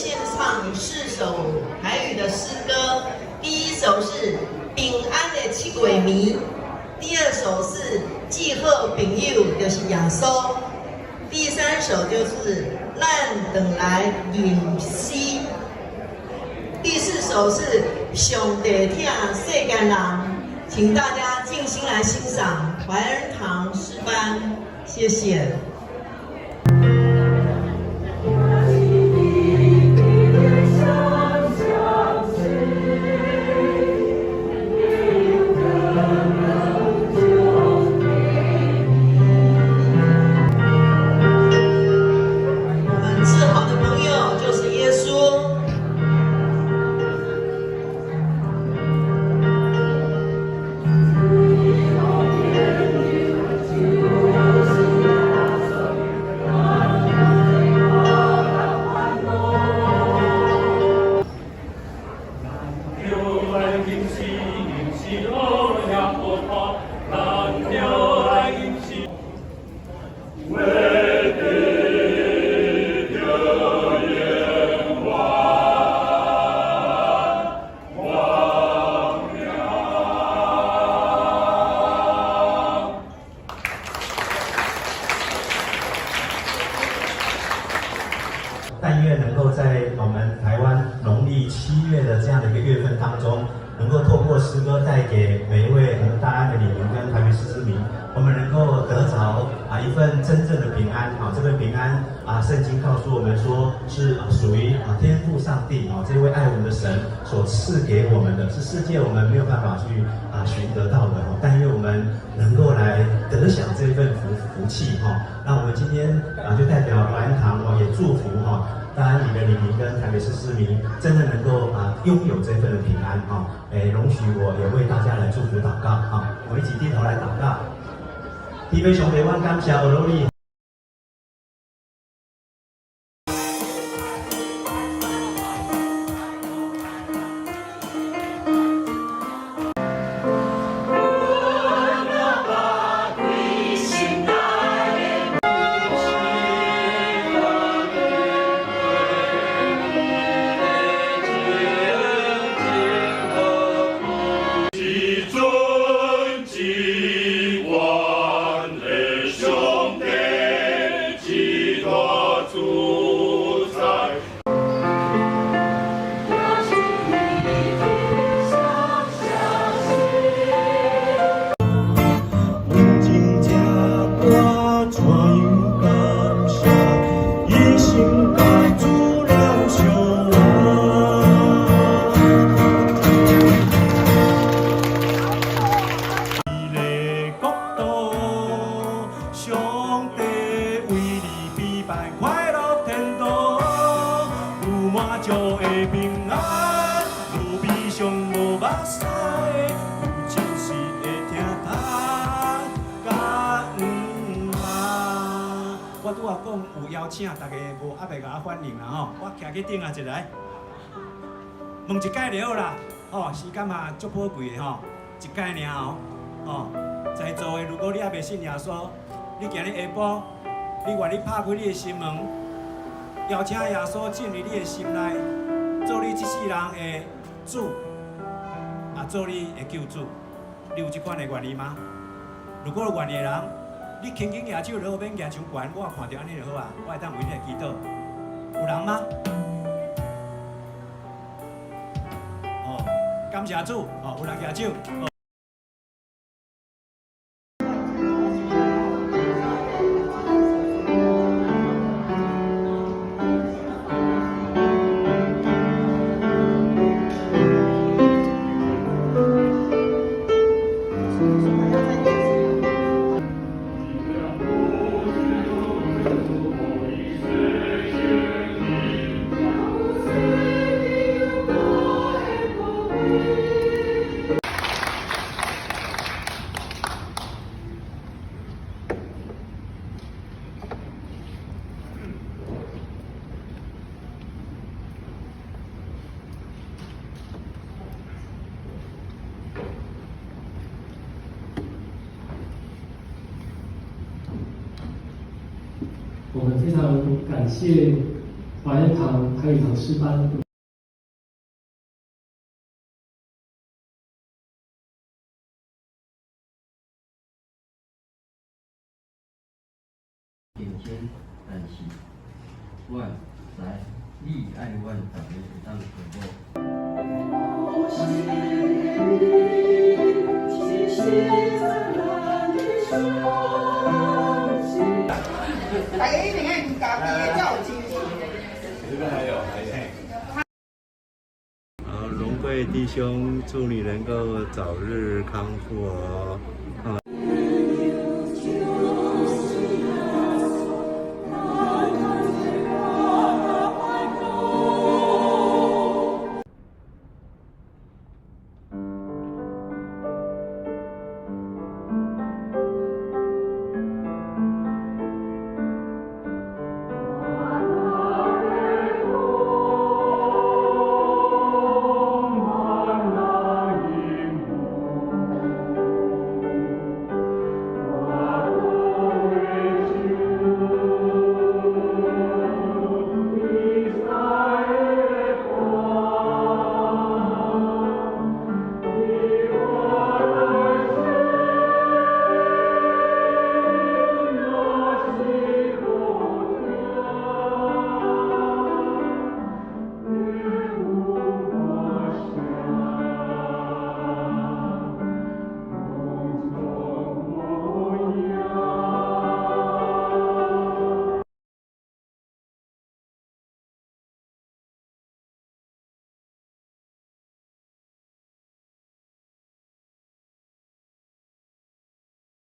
獻唱四首台語的詩歌，第一首是《平安的七月暝》，第二首是《至好朋友就是耶穌》，第三首就是《咱轉來吟詩》，第四首是《上帝疼世間人》，請大家靜心來欣賞懷恩堂詩班，謝謝。我們至好的朋友就是耶穌。 但願能夠在我們台灣農曆7月的這樣的一個月份當中，能夠透過詩歌帶給每一位我們大安的里民跟台北市市民，我們能夠得着一份真正的平安啊！這份平安啊，聖經告訴我們說是屬於天父上帝啊這位愛我們的神所賜給我們的，是世界我們沒有辦法去尋得到的。但願我們能夠來得享這份福氣哈。那我們今天就代表懷恩堂也祝福哈。大安里的里民跟台北市市民，真的能夠擁有這份的平安哈。容許我也為大家來祝福禱告啊！我們一起低頭來禱告。天父上帝，阮感謝阿羅你。我拄仔講有邀請，大家無猶未共我反應啦吼，我徛去頂仔一下，問一擺就好啦，吼，時間嘛足寶貴的吼，一擺爾哦，吼，在座的如果你猶未信耶穌，你今日下晡，你願意拍開你的心門，邀請耶穌進入你的心內，做你這世人的主，啊，做你的救主，你有這款的願意嗎？如果有願意的人，你輕輕舉手就好，免舉傷懸，我看著按呢就好啊，我會當為你來祈禱。有人嗎？哦，感謝主，哦，有人舉手。 我們非常感謝懷大安堂台語唐詩班。認真，但是我知你愛阮逐个會當和好。大家一定愛家己的才有精神。這邊還有，還有。好，榮貴弟兄，祝你能夠早日康復哦。